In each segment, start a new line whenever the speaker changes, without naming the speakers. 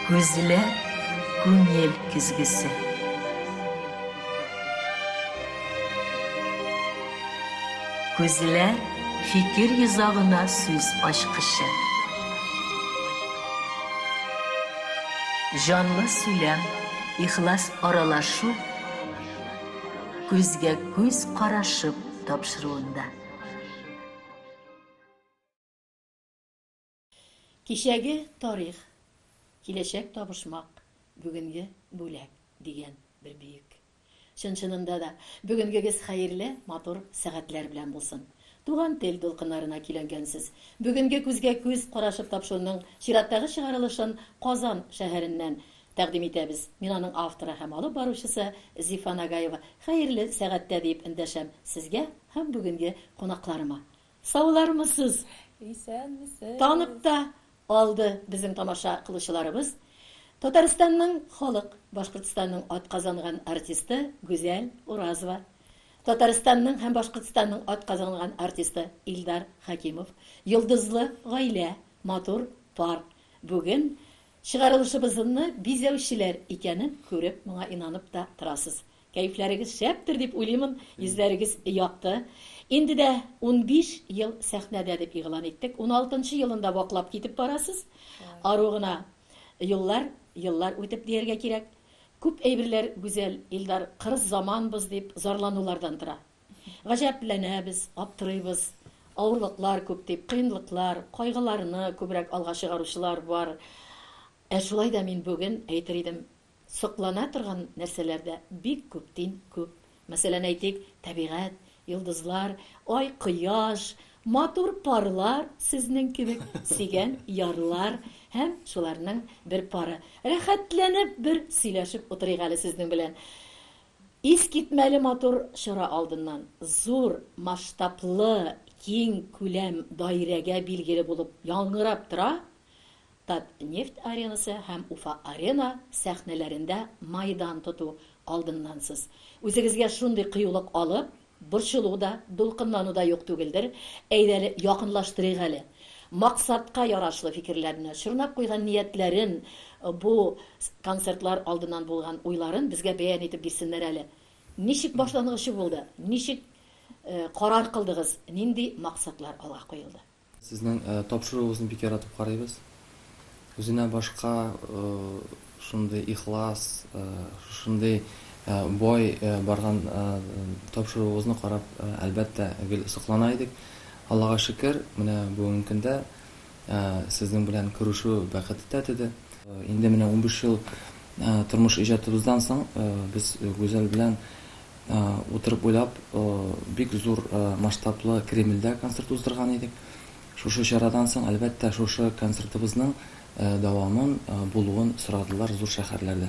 Күзләр күңел көзгесе. Күзләр фикер йозагына сүз ачкычы. Җанлы сөйләм, ихлас аралашу күзгә күз карашып тапшыруында.
Кичәге тарих, киләчәк табышмак, бүгенге бүләк, дигән бер бөек. Чын-чынында да, бүгенгегез хәерле, матур сәгатьләр белән булсын. Туган тел дулкыннарына көйләнгәнсез. Бүгенге күзгә-күз карашып тапшыруның чираттагы чыгарылышын Казан шәһәреннән тәкъдим итәбез. Мин аның авторы һәм алып баручысы Зифа Нагаева. Хәерле сәгатьтә диеп эндәшәм сезгә һәм бүгенге кунакларыма. Саулармысыз?
Исәнмесез.
Танып та алды безнең тамаша кылучыларыбыз. Татарстанның халык, Башкортстанның атказанган артисты Гүзәл Уразова, Татарстанның һәм Башкортстанның атказанган артисты Илдар Хәкимов, йолдызлы гаилә, матур пар. Бүген чыгарылышыбызны бизәүчеләр икәнен күреп, моңа инанып та торасыз. Кәефләрегез шәптер дип уйлыймын, йөзләрегез якты. Инде дә 15 ел сәхнәдә дип игълан иттек. Уналтынчы елын да ваклап китеп барасыз. Ару гына юллар, еллар үтеп дияргә кирәк. Күп әйберләр гүзәл, Илдар, кырыс заманбыз дип зарланулардан тора. Гаҗәпләнәбез, аптырыйбыз. Авырлыклар күп дип, кыенлыклар, кайгыларны күбрәк алга чыгаручылар бар. Ә шулай да мин бүген әйтер идем, Соклана торган нәрсәләр дә бик күптин күп. Мәсәлән, әйтик, табигать, йолдызлар, ай, кояш, матур парлар, сезнең кебек сөйгән ярлар һәм шуларның бер пары. Рәхәтләнеп бер сөйләшеп утырыйк әле сезнең белән. Искитмәле матур чара алдыннан, зур, масштаблы, киң күләм даирәгә билгеле булып яңгырап тора Татнефть аренасы һәм Уфа-Арена сәхнәләрендә майдан тоту алдыннан сез үзегезгә шундый кыюлык алып, борчылу да, дулкынлану да юк түгелдер, әйдәле, якынлаштырыйк әле. Максатка ярашлы фикерләрне, чорнап куйган ниятләрен, бу концертлар алдыннан булган уйларын безгә бәян итеп бирсеннәр әле. Ничек башлангычы булды, ничек карар кылдыгыз, нинди максатлар алга куелды?
Сезнең тапшыруыгызны бик яратып карыйбыз. Үзенә башка шундый ихлас, шушындый бай барган тапшыруыгызны карап, әлбәттә, гел соклана идек. Аллага шөкер, менә бүгенге көндә сезнең белән күрешү бәхете тәтеде. Инде менә 15 ел тормыш иҗатыбыздан соң без Гүзәл белән Утырып уйлап, бик зур масштаблы Кремльдә концерт уздырган идек. Шушы чарадан соң, әлбәттә, шушы концертыбызның дәвамын булуын сорадылар зур шәһәрләрдә.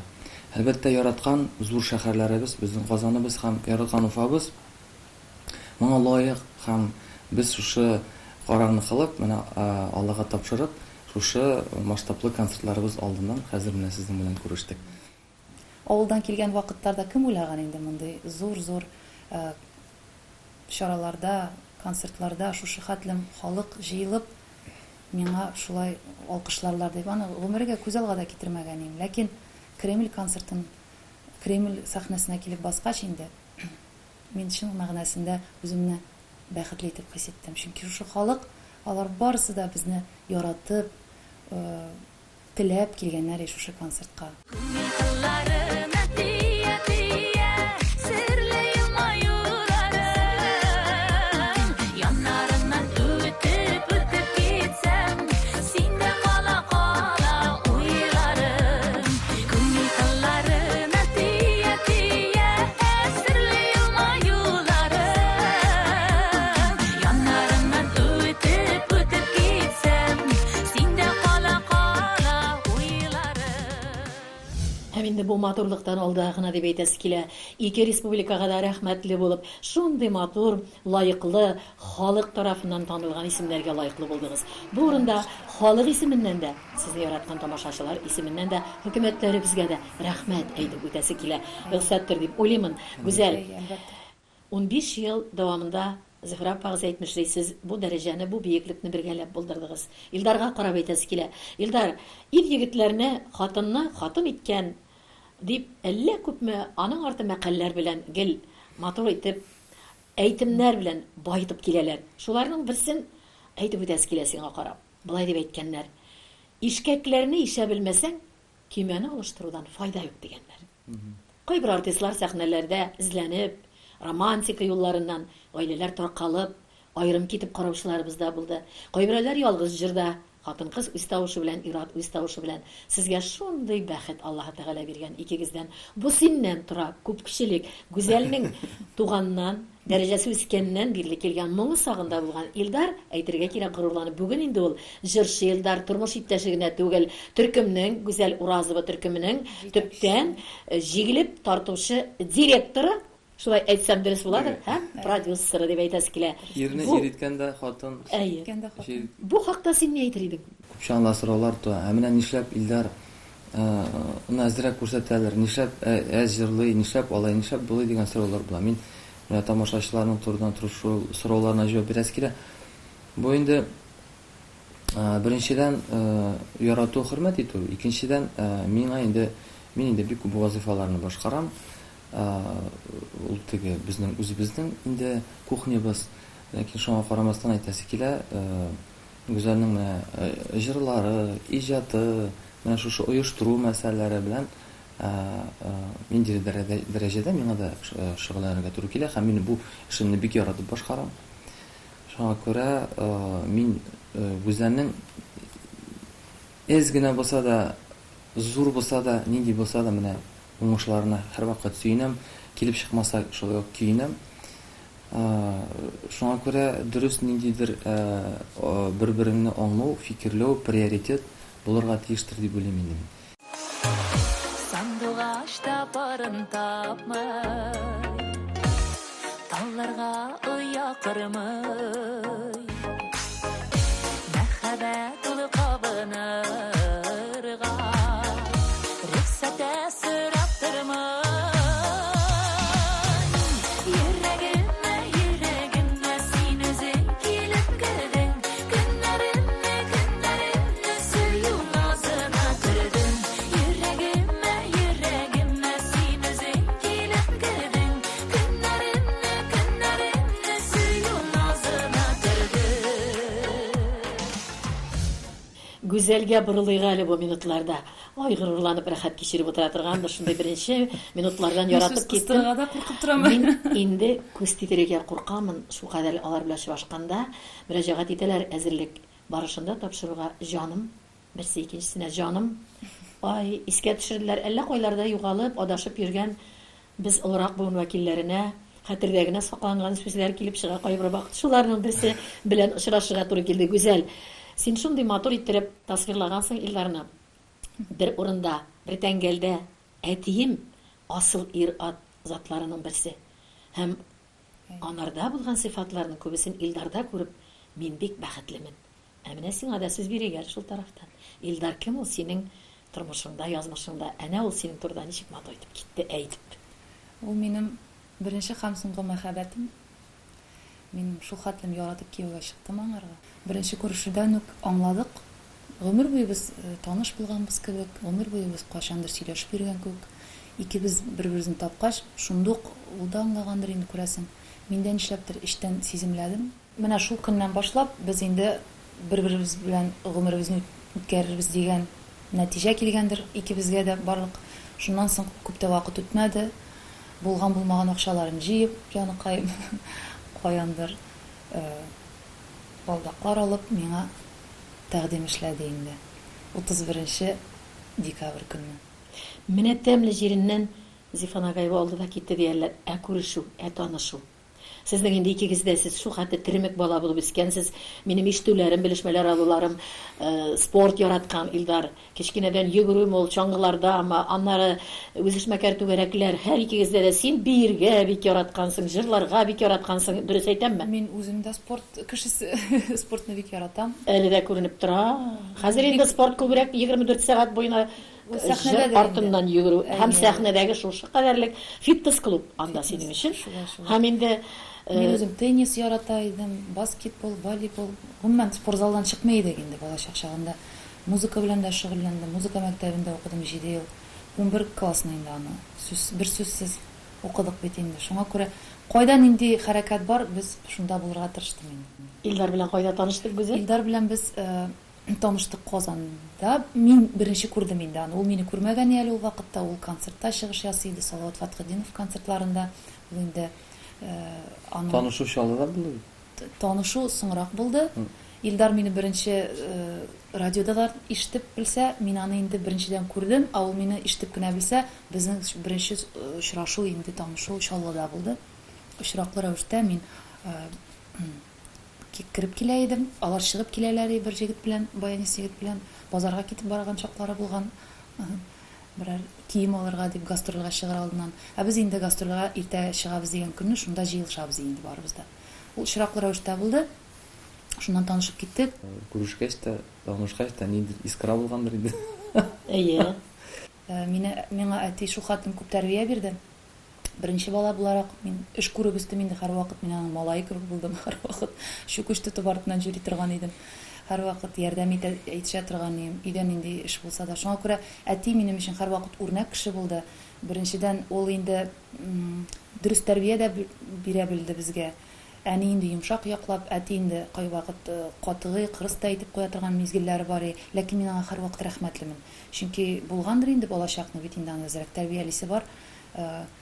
Әлбәттә, яраткан зур шәһәрләребез, безнең Казаныбыз һәм яраткан Уфабыз моңа лаек һәм без шушы карарны кылып, менә Аллага тапшырып, шушы масштаблы концертларыбыз алдыннан хәзер менә сезнең белән күрештек.
Авылдан килгән вакытларда кем уйлаган инде мондый зур-зур чараларда, концертларда шушы хәтлем халык җыелып, миңа шулай алкышларлар дип. Аны гомергә күз алга да китермәгән идем. Ләкин Кремль концертын, Кремль сәхнәсенә килеп баскач инде, мин чын мәгънәсендә үземне бәхетле итеп хис иттем. Чөнки шушы халык, алар барысы да безне яратып, Теләп килгәннәр и шушы концертка.
Күңел кылларына тия тия Серле елмаюларың Яннарыңнан үтеп үтеп китсәм Синдә кала кала уйларым Күңел кылларына тия тия Серле елмаюларың Яннарыңнан үтеп үтеп китсәм Синдә кала кала уйларым.
Һәм инде бу матурлыктан алда гына дип әйтәсе килә. Ике республикага да рәхмәтле булып, шундый матур, лаеклы, халык тарафыннан танылган исемнәргә лаеклы булдыгыз. Бу урында халык исеменнән дә, сезне яраткан тамашачылар исеменнән дә, хөкүмәтләребезгә дә рәхмәт әйтеп үтәсе килә. Рөхсәттер дип уйлыймын. Гүзәл, 15 ел дәвамында. Зөһрә апагыз әйтмешли, сез бу дәрәҗәне, бу биеклекне бергәләп булдырдыгыз. Илдарга карап әйтәсе килә. Илдар, ир-егетләрне хатынны хатын иткән, дип, әллә күпме аның арты мәкальләр белән гел матур итеп, әйтемнәр белән баетып киләләр. Шуларның берсен әйтеп үтәсе килә сиңа карап. Болай дип әйткәннәр, Ишкәкләрне ишә белмәсәң, көймәне алыштырудан файда юк, дигәннәр. Кайбер артистлар сәхнәләрдә эзләнеп, романтика юлларыннан гаиләләр таркалып, аерым китеп караучыларыбыз да булды. Кайберәүләр ялгыз җырда, хатын-кыз үз тавышы белән, ир-ат үз тавышы белән. Сезгә шундый бәхет Аллаһы Тәгалә биргән икегездән. Бу синнән тора, күпчелек. Гүзәлнең туганнан, дәрәҗәсе үскәннән бирле килгән моңы сагында булган Илдар, әйтергә кирәк, горурланып, бүген инде ул җырчы Илдар, тормыш иптәше генә түгел, төркемнең, Гүзәл Уразова төркеменең төптән җигелеп тартучы директоры, шулай әйтсәм дөрес буладыр, һәм продюсеры дип әйтәсе килә.
Ирне ир иткән дә хатын.
Әйе. Бу хакта син ни әйтер идең?
Күп чагында сораулар туа, ә менә нишләп Илдар ны әзрәк күрсәтәләр, нишләп әз җырлый, нишләп алай, нишләп болай дигән сораулар була. Мин менә тамашачыларның турыдан-туры шул сорауларына җавап бирәсе килә. Бу инде беренчедән ярату, хөрмәт итү, икенчедән миңа инде мин инде бик күп вазыйфаларны башкарам. Ул теге безнең үзебезнең инде кухнябыз. Ләкин шуңа карамастан әйтәсе килә, Гүзәлнең менә җырлары, иҗаты, менә шушы оештыру мәсьәләләре белән ниндидер дәрәҗәдә миңа да шөгыльләнергә туры килә һәм мин бу эшемне бик яратып башкарам. Шуңа күрә мин Гүзәлнең әз генә булса да, зур булса да, нинди булса да менә уңышларына һәрвакыт сөенәм, килеп чыкмаса, шулай ук көенәм. Шуңа күрә дөрес ниндидер бер-береңне аңлау, фикерләү, приоритет булырга тиештер дип уйлыйм инде мин.
Сандугач та парын тапмый, Талларга оя кормый. Мәхәббәт ул кабынырга, Рөхсәт тә сорап тормый. Йөрәгемә, йөрәгемә син үзең килеп кердең, Көннәремне, көннәремне сөю назына төрдең. Йөрәгемә, йөрәгемә син үзең килеп кердең, Көннәремне, көннәремне сөю назына төрдең.
Гүзәлгә борылыйк әле бу минутларда. Ай, горурланып рәхәт кичереп утыра торгандыр шундый беренче минутлардан яратып киттем.
Сүз да куркып торам.
Мин инде күз тидерергә куркамын, шулкадәр алар белән очрашканда мөрәҗәгать итәләр әзерлек барышында тапшыруга җаным, берсе икенчесенә җаным. Ай, искә төшерделәр, әллә кайларда югалып, адашып йөргән Без олырак буын вәкилләренә хәтердә генә сакланган сүзләр килеп чыга кайбер вакыт. Шуларның берсе белән очрашырга туры килде. Гүзәл, син шундый матур иттереп тасвирлагансың Илдарны. Бер урында, бер тәңгәлдә әтием асыл ир-ат затларының берсе. Һәм анарда булган сыйфатларның күбесен Илдарда күреп, мин бик бәхетлемен. Ә менә сиңа да сүз бирик әле шул тарафтан. Илдар кем ул синең тормышыңда, язмышыңда? Әнә ул синең турыда ничек матур итеп китте әйтеп.
Ул минем беренче һәм соңгы мәхәббәтем. Мин шул хәтлем яратып кияүгә чыктым аңарга. Беренче күрешүдән үк аңладык. Гомер буе без таныш булганбыз кебек, гомер буе без кайчандыр сөйләшеп йөргән кебек. Икебез бер-беребезне тапкач, шундук ул да аңлагандыр инде, күрәсең. Мин дә нишләптер эчтән сиземләдем. Менә шул көннән башлап без инде бер-беребез белән гомеребезне үткәрербез дигән нәтиҗә килгәндер икебезгә дә барлык. Шуннан соң күп тә вакыт үтмәде, булган-булмаган акчаларын җыеп, җаныкаем, каяндыр балдаклар алып, миңа тәкъдим эшләде инде. 31 нче декабрь көнне.
Менә тәмле җиреннән Зифа Нагаева алды да китте диярләр. Ә күрешү, ә танышу? Сезнең инде икегез дә сез шул хәтле теремек бала булып үскәнсез. Минем ишетүләрем, белешмәләр алуларым, спорт яраткан Илдар. Кечкенәдән йөгерүме ул, чаңгылардамы, аннары үзешмәкәр түгәрәкләр, һәр икегездә дә син биергә бик яраткансың, җырларга бик яраткансың, дөрес әйтәмме?
Мин үзем дә спорт кешесе, спортны бик яратам.
Әле дә күренеп тора. Хәзер инде спорт күбрәк 24 сәгать буена. җыр артыннан йөгерү һәм сәхнәдәге шушы кадәрлек фитнес-клуб анда синең өчен. Һәм инде
Мин үзем теннис ярата идем, баскетбол, волейбол. Гомумән, спортзалдан чыкмый идек инде балачак чагында. Музыка белән дә шөгыльләндем, музыка мәктәбендә укыдым җиде ел. 11 классны инде аны сүз, бер сүзсез укыдык бит инде. Шуңа күрә кайда нинди хәрәкәт бар, без шунда булырга тырыштым инде.
Илдар белән кайда таныштык, Гүзәл?
Илдар белән без таныштык Казанда. Мин беренче күрдем инде аны. Ул мине күрмәгән әле ул вакытта. Ул концертта чыгыш ясый иде, Салават Фәтхетдинов концертларында. Ул инде аның
Танышу Чаллыда булды бит.
Танышу соңрак булды. Илдар мине беренче радиода да ишетеп белсә, мин аны инде беренчедән күрдем, ә ул мине ишетеп кенә белсә, безнең беренче очрашу инде танышу Чаллыда булды. Очраклы рәвештә мин кереп килә идем, алар чыгып киләләр иде бер җегет белән, баянист егет белән, базарга китеп барган чаклары булган. Берәр кием алырга дип гастрольгә чыгар алдыннан. Ә без инде гастрольгә иртә чыгабыз дигән көнне шунда җыелышабыз инде барыбыз да. Ул очраклы рәвештә булды. Шуннан танышып киттек.
Күрешкәч тә, танышкач та ниндидер искра булгандыр инде.
Әйе.
Мине, миңа әти шул хәтлем күп тәрбия бирде. Беренче бала буларак мин эш күреп үстем инде һәрвакыт мин аның малае кебек булдым һәрвакыт чүкеч тотып артыннан йөри торган идем. Һәрвакыт ярдәм итә, итешә торган идем, өйдә нинди эш булса да. Шуңа күрә әти минем өчен һәрвакыт үрнәк кеше булды. Беренчедән, ул инде дөрес тәрбия дә бирә белде безгә. Әни инде йомшак яклап, әти инде кайвакыт катгый, кырыс та итеп куя торган мизгелләре бар и. Ләкин мин аңа һәрвакыт рәхмәтлемен. Чөнки булгандыр инде балачакны бит инде аны әзрәк тәрбиялисе бар.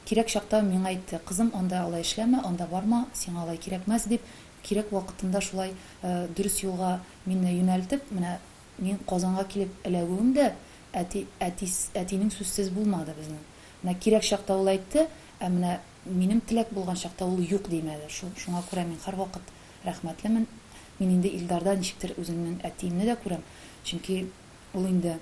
Кирәк чакта миңа әйтте, кызым, анда алай эшләмә, анда барма, сиңа алай кирәкмәс, дип, кирәк вакытында шулай дөрес юлга мине юнәлтеп, менә мин Казанга килеп эләгүем дә әти, әти, әтинең сүзсез булмады безнең. Менә кирәк чакта ул әйтте, ә менә минем теләк булган чакта ул юк димәде. Шу, шуңа күрә мин һәрвакыт рәхмәтлемен. Мин инде Илдарда ничектер үземнең әтиемне дә күрәм. Чөнки ул инде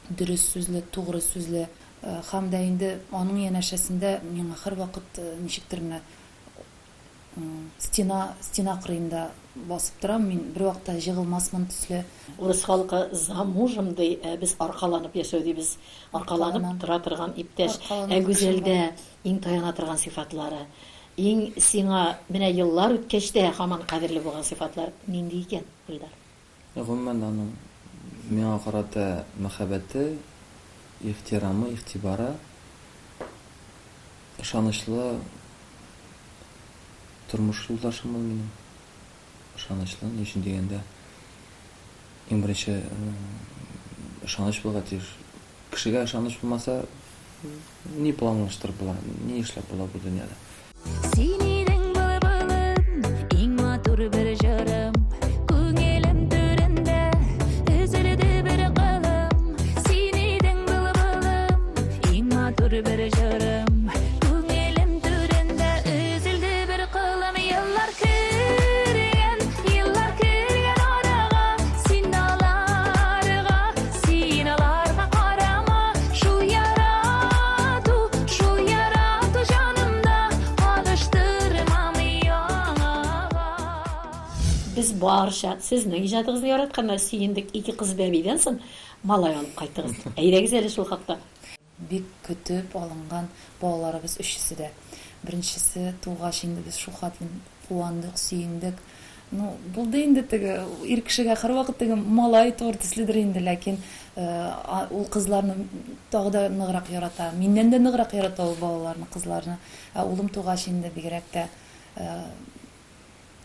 дөрес сүзле, тугры сүзле. Һәм дә инде аның янәшәсендә миңа һәрвакыт ничектер менә стена, стена кырыенда басып торам мин, бервакытта җыгылмасмын төсле.
Урыс халкы за мужем ди, ә без аркаланып яшәү дибез. Аркаланып тора торган иптәш. Ә Гүзәлдә иң таяна торган сыйфатлары, иң сиңа менә еллар үткәч тә һаман кадерле булган сыйфатлар нинди икән, Илдар?
Гомумән, аның миңа карата мәхәббәте, ихтирамы, игътибары, ышанычлы тормыш юлдашым ул минем. Ышанычлы, ни өчен дигәндә, иң беренче ышаныч булырга тиеш. Кешегә ышаныч булмаса, ни планлаштырып була, ни эшләп була бу дөньяда?
Син идең былбылым, иң матур бер җырым. Күңелем түрендә өзелде бер кылым. Син идең былбылым, иң матур бер җырым. Күңелем түрендә өзелде бер кылым. Еллар кергән, еллар кергән арага, син аларга, син аларга карама. Шул ярату, шул ярату җанымда алыштырмам яңага.
Без барча сезнең иҗатыгызны яратканнар сөендек, ике кыз бәбидән соң малай алып кайттыгыз. Әйдәгез әле шул хакта.
Бик көтеп алынган балаларыбыз өчесе дә. Беренчесе тугач инде без шул хәтлем куандык, сөендек. Ну, булды инде теге, ир кешегә һәрвакыт теге малай туыр төследер инде, ләкин ул кызларны тагы да ныграк ярата. Миннән дә ныграк ярата ул балаларны, кызларны. Ә улым тугач инде бигрәк тә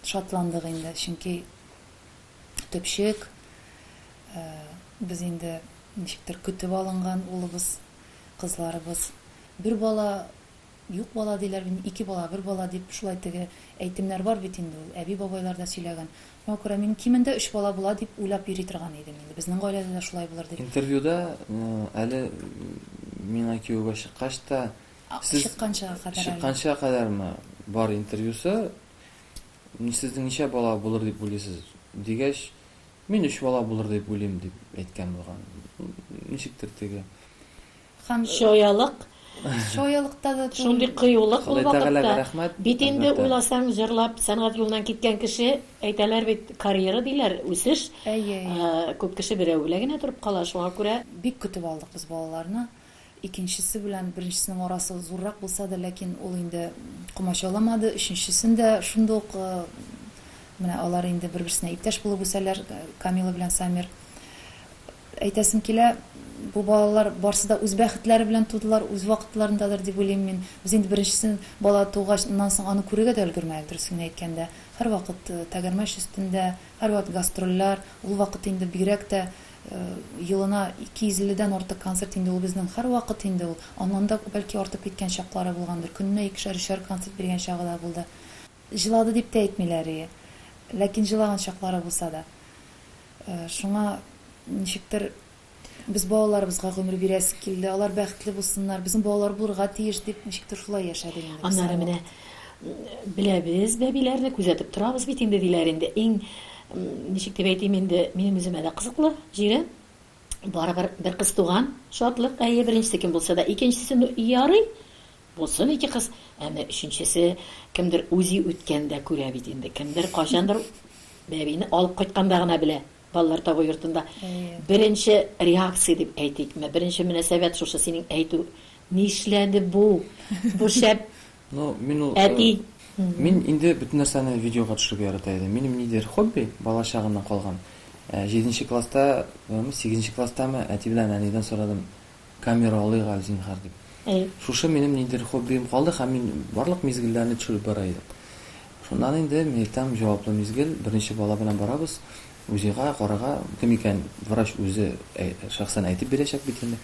шатландык инде, чөнки төпчек, без инде ничектер көтеп алынган улыбыз, кызларыбыз. Бер бала, юк бала диләр бит, ике бала, бер бала дип шулай теге әйтемнәр бар бит инде ул, әби-бабайлар да сөйләгән. Шуңа күрә мин кимендә өч бала була дип уйлап йөри торган идем инде. Безнең гаиләдә дә шулай булыр дип.
Интервьюда әле миңа кияүгә чыккач та, сез
Чыкканчага кадәр әле.
Чыкканча кадәрме бар интервьюсы, сезнең ничә бала булыр дип уйлыйсыз дигәч, Мин өч бала булыр дип уйлыйм, дип әйткән булган. Ничектер теге.
Һәм
Чаялык.
Чаялыкта да түгел.
Шундый кыюлык ул
Ходай Тәгаләгә
вакытта.
рәхмәт,
Бит инде
әлбәттә.
уйласаң, җырлап сәнгать юлыннан киткән кеше, әйтәләр бит, карьера диләр, үсеш.
Әйе, әйе.
Күп кеше берәү белән генә торып кала, шуңа күрә.
Бик көтеп алдык без балаларны. Икенчесе белән беренчесенең арасы зуррак булса да, ләкин ул инде комачауламады. Өченчесен дә шунда ук менә алар инде бер-берсенә иптәш булып үсәләр, Камила белән Самир. Әйтәсем килә, бу балалар барсы да үз бәхетләре белән тудылар, үз вакытларындадыр дип уйлыйм мин. Без инде беренчесен бала тугач, аннан соң аны күрергә дә өлгермәдек, дөресен генә әйткәндә. Һәрвакыт тәгәрмәч өстендә, һәрвакыт гастрольләр, ул вакыт инде бигрәк тә елына 250 дән артык концерт инде ул безнең һәрвакыт инде ул. Аннан да бәлки артып киткән чаклары булгандыр. Көненә икешәр-өчәр концерт биргән чагы да булды. Җылады дип тә әйтмиләр ие. Ләкин җылаган чаклары булса да. Шуңа ничектер без балаларыбызга гомер бирәсе килде, алар бәхетле булсыннар, безнең балалар булырга тиеш дип ничектер шулай яшәдек инде без
Аннары менә
һәрвакыт.
беләбез бәбиләрне, күзәтеп торабыз бит инде, диләр инде. Иң, ничек дип әйтим инде, минем үземә дә кызыклы җире. Барыбер бер кыз туган, шатлык, әйе, беренчесе кем булса да, икенчесе, ну, ярый, булсын ике кыз. Ә менә өченчесе кемдер үзе үткәндә күрә бит инде, кемдер кайчандыр бәбине алып кайтканда гына белә. Балалар табу йортында. Беренче реакция дип әйтикме, беренче мөнәсәбәт шушы синең әйтү. Нишләде бу? Бу шәп
Ну, мин ул
әти.
Мин инде бөтен нәрсәне видеога төшерергә ярата идем. Минем нидер хобби, бала чагыннан калган. Җиденче класстамы, сигезенче класстамы, әти белән әнидән сорадым, камера алыйк әле, зинһар, дип. Шушы минем ниндидер хоббием калды һәм мин барлык мизгелләрне төшереп бара идем. Шуннан инде, мин әйтәм, җаваплы мизгел, беренче бала белән барабыз, УЗИга, карарга, кем икән, врач үзе шәхсән әйтеп бирәчәк бит инде.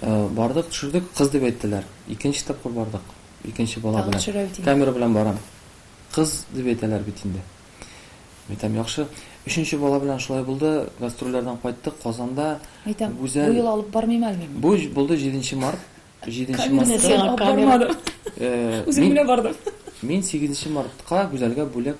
Бардык, төшердек, кыз дип әйттеләр. Икенче тапкыр бардык, икенче бала белән. Камера белән барам. Кыз дип әйтәләр бит инде. Әйтәм, яхшы. Өченче бала белән шулай булды. Гастрольләрдән кайттык, Казанда.
Әйтәм,
Гүзәл.
Бу юлы алып бармыйм әле мин.
Бу булды 7 март. 7
Камера
мартта.
Сиңа
алып
камера.
бармадым. Үзем
Мин
генә бардым.
Мин 8 мартка Гүзәлгә бүләк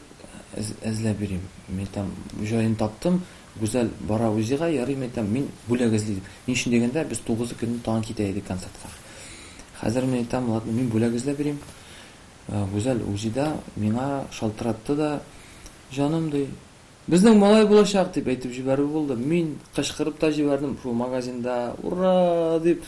эзләп йөрим. Мин әйтәм, җаен таптым. Гүзәл бара УЗИга, ярый, мин әйтәм, мин бүләк эзлим. Ни өчен дигәндә, без 9 көнне тагын китә идек концертка. Хәзер мин әйтәм, ладно, мин бүләк эзләп йөрим. Гүзәл УЗИда миңа шалтыратты да, җаным, ди, безнең малай булачак, дип әйтеп җибәрүе булды. Мин кычкырып та җибәрдем шул магазинда, ура, дип.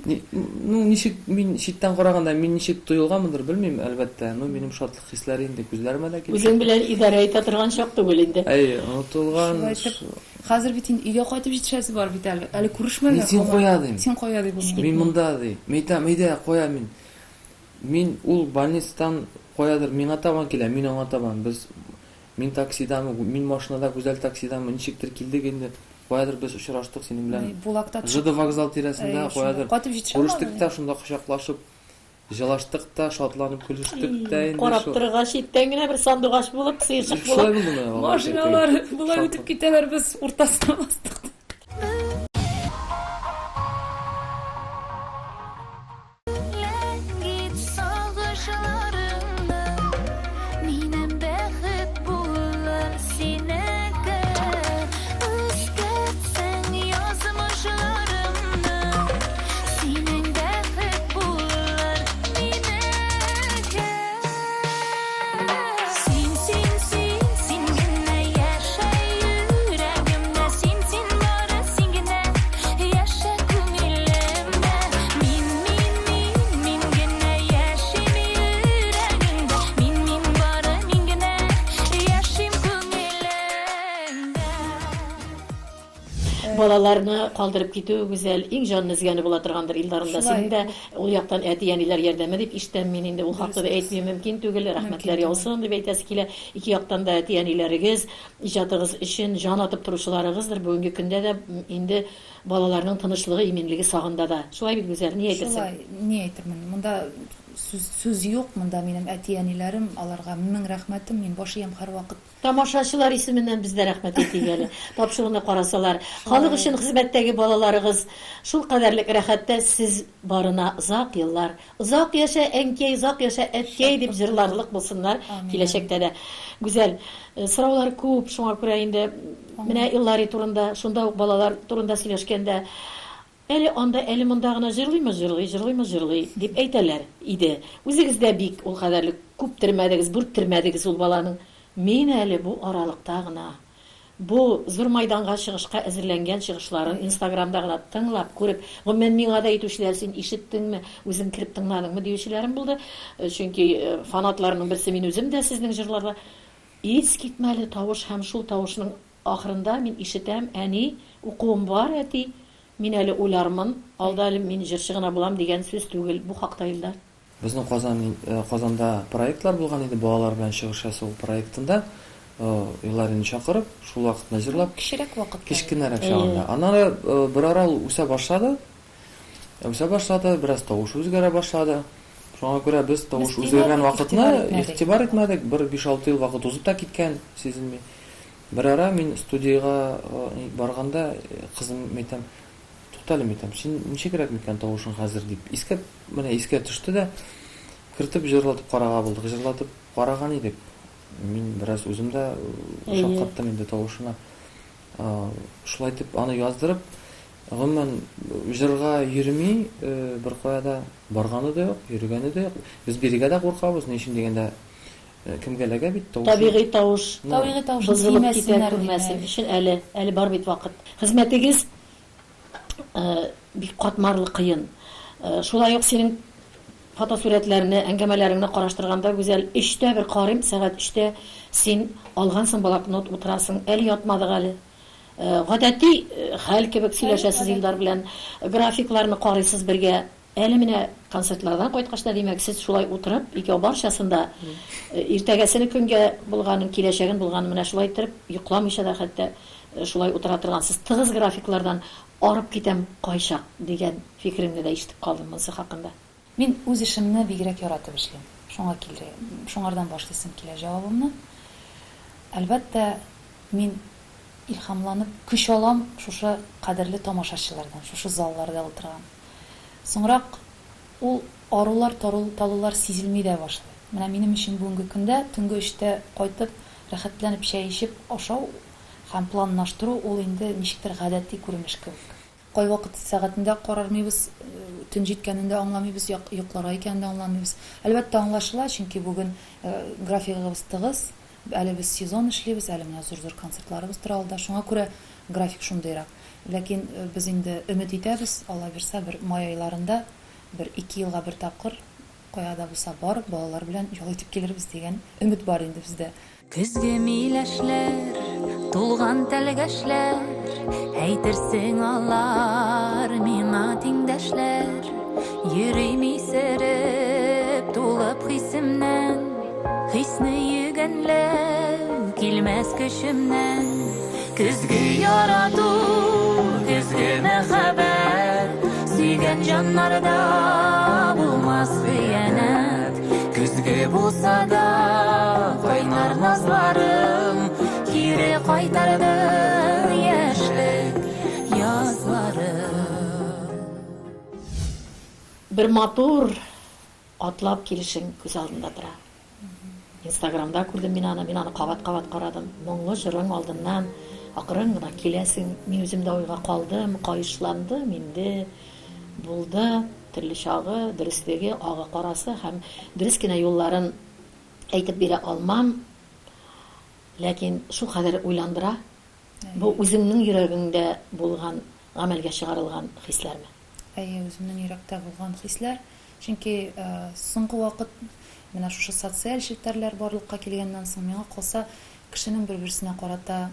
Ну, ничек, мин читтән караганда, мин ничек тоелганмындыр, белмим, әлбәттә. Ну, минем шатлык хисләре инде күзләремә дә килеп
Үзең белән идарә итә торган чак түгел инде.
Әйе, онытылган.
Шулай итеп, хәзер бит инде өйгә кайтып җитешәсе бар бит әле. Әле күрешмәгән.
Мин син кая дим.
Син кая ди бу.
Мин монда ди. Мин әйтәм, әйдә, кая мин. Мин ул больницадан каядыр миңа табан килә, мин аңа табан. Без мин таксидамы, мин машинада, Гүзәл таксидамы, ничектер килдек инде. Каядыр без очраштык синең белән.
Булакта
ЖД вокзал тирәсендә каядыр.
Кайтып җитешә
Күрештек тә, шунда кочаклашып, җылаштык та, шатланып көлештек тә инде.
Карап торырга читтән генә бер сандугач булып, сыерчык булып.
Шулай булды менә.
Машиналар болай үтеп китәләр, без уртасына бастык.
Балаларны калдырып китү, Гүзәл, иң җанны өзгәне була торгандыр Илдарында. Синең дә ул яктан әти-әниләр ярдәме дип ишетәм мин инде. Ул хакта да әйтми мөмкин түгел. Рәхмәтләр яусын дип әйтәсе килә. Ике яктан да әти-әниләрегез иҗатыгыз өчен җан атып торучыларыгыздыр. Бүгенге көндә дә инде балаларның тынычлыгы, иминлеге сагында да. Шулай бит, Гүзәл, ни әйтерсең?
Шулай, ни әйтермен? Монда сүз, сүз юк. Монда минем әти-әниләрем, аларга мең рәхмәтем. Мин баш иям һәрвакыт.
Тамашачылар исеменнән без дә рәхмәт әйтик әле. Тапшыруны карасалар, халык өчен хезмәттәге балаларыгыз шул кадәрлек рәхәттә, сез барына озак еллар, озак яшә, әнкәй, озак яшә, әткәй дип җырларлык булсыннар киләчәктә дә. Гүзәл, сораулар күп, шуңа күрә инде менә Иллари турында, шунда ук балалар турында сөйләшкәндә, Әле анда, әле монда гына җырлыймы, җырлый, җырлыймы, җырлый, дип әйтәләр иде. Үзегез дә бик ул кадәрле күптермәдегез, бүрттермәдегез ул баланың. Мин әле бу аралыкта гына. Бу зур майданга чыгышка әзерләнгән чыгышларын инстаграмда гына тыңлап, күреп, гомумән, миңа да әйтүчеләр, син ишеттеңме, үзең кереп тыңладыңмы, диючеләрем булды. Чөнки фанатларның берсе мин үзем дә сезнең җырларда. Искитмәле тавыш һәм шул тавышның Ахырында мин ишетәм, әни, укуым бар, әти, мин әле уйлармын, алда әле мин җырчы гына булам дигән сүз түгел. Бу хакта, Илдар.
Безнең Казан Казанда проектлар булган иде, балалар белән чыгыш ясау проектында Илдарины чакырып, шул вакытны җырлап.
Кечерәк вакытта.
Кечкенәрәк чагында. Аннары берара ул үсә башлады. Үсә башлады, бераз тавышы үзгәрә башлады. Шуңа күрә без тавыш үзгәргән вакытны игътибар итмәдек. Бер биш-алты ел вакыт узып та киткән, сизелми. Берара мин студиягә барганда, кызым әйтәм, туктале, әйтәм, син ничегрәк микән тавышың хәзер дип. Искә, менә искә төште дә, кертеп җырлатып карарга булдык. Җырлатып караган идек. Мин бераз үзем дә шаккаттым инде тавышына. Шулай итеп аны яздырып, гомумән, җырга йөрми, беркая да барганы да юк, йөргәне дә юк. Без бирегә дә куркабыз, ни өчен дигәндә, Кемгә эләгә бит тавышы.
Табигый тавыш
Табигый тавышын
бозылып китә
тимәсеннәр
күрмәсен
димәк.
өчен әле, әле бар бит вакыт. Хезмәтегез бик катмарлы, кыен. Шулай ук синең фотосурәтләрне, әңгәмәләреңне караштырганда, Гүзәл, өчтә бер карыйм, сәгать өчтә син алгансың блокнот, утырасың, әле ятмадык әле. Гадәти хәл кебек сөйләшәсез Илдар белән, графикларны карыйсыз бергә. Әле менә концертлардан кайткач та, димәк, сез шулай утырып, икәү барчасын да, иртәгәсене көнгә булганын, киләчәген булганын менә шулай иттереп, йокламыйча да хәтта шулай утыра торгансыз. Тыгыз графиклардан арып китәм кайчак, дигән фикереңне дә ишетеп калдым монысы хакында.
Мин үз эшемне бигрәк яратып эшлим. Шуңа килде, шуңардан башлыйсым килә җавабымны. Әлбәттә, мин илһамланып көч алам шушы кадерле тамашачылардан, шушы залларда утырган. Соңрак ул арулар, талулар сизелми дә башлый. Менә минем өчен бүгенге көндә төнге өчтә кайтып, рәхәтләнеп чәй эчеп ашау һәм планлаштыру ул инде ничектер гадәти күренеш кебек. Кайвакыт сәгатен дә карармыйбыз, төн җиткәнен дә аңламыйбыз, йокларга икәнен дә аңламыйбыз. Әлбәттә, аңлашыла, чөнки бүген графигыбыз тыгыз, әле без сезон эшлибез, әле менә зур-зур концертларыбыз тора алда, шуңа күрә график шундыйрак. Ләкин без инде өмет итәбез, Алла бирса, бер май айларында бер-ике елга бер тапкыр кая да булса барып, балалар белән ял итеп килербез дигән өмет бар инде бездә.
Көзге миләшләр, тулган тәлгәшләр, Әйтерсең алар миңа тиңдәшләр. Йөрим исереп, тулып хисемнән, Хисне йөгәнләү килмәс көчемнән. Көзге ярату, көзге мәхәббәт, Сөйгән җаннарда булмас хыянәт. Көзге булса да кайнар назларым, Кире кайтарды яшьлек язларым.
Бер матур атлап килешең күз алдында тора. Инстаграмда күрдем мин аны, мин аны кабат-кабат карадым. Моңлы җырың алдыннан акрын гына киләсең. Мин үзем дә уйга калдым, каешландым инде. Булды, төрле чагы, дөреслеге, агы-карасы һәм дөрес кенә юлларын әйтеп бирә алмам. Ләкин шулкадәр уйландыра. Бу үзеңнең йөрәгеңдә булган, гамәлгә чыгарылган хисләрме?
Әйе, үземнең йөрәктә булган хисләр. Чөнки соңгы вакыт менә шушы социаль челтәрләр барлыкка килгәннән соң, миңа калса, кешенең бер-берсенә карата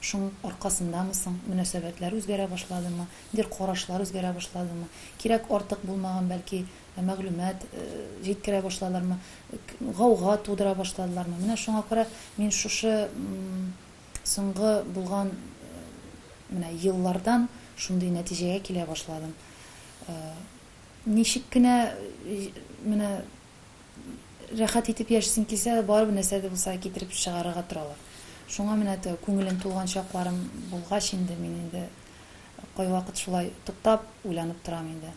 шуның аркасындамы соң, мөнәсәбәтләр үзгәрә башладымы, ниндидер карашлар үзгәрә башладымы, кирәк артык булмаган, бәлки, мәгълүмат җиткерә башладылармы, гауга тудыра башладылармы. Менә шуңа күрә мин шушы соңгы булган менә еллардан шундый нәтиҗәгә килә башладым. Ничек кенә менә рәхәт итеп яшисең килсә дә, барыбер нәрсә дә булса китереп чыгарырга торалар. Шуңа менә теге күңелем тулган чакларым булгач инде, мин инде кайвакыт шулай туктап, уйланып торам инде.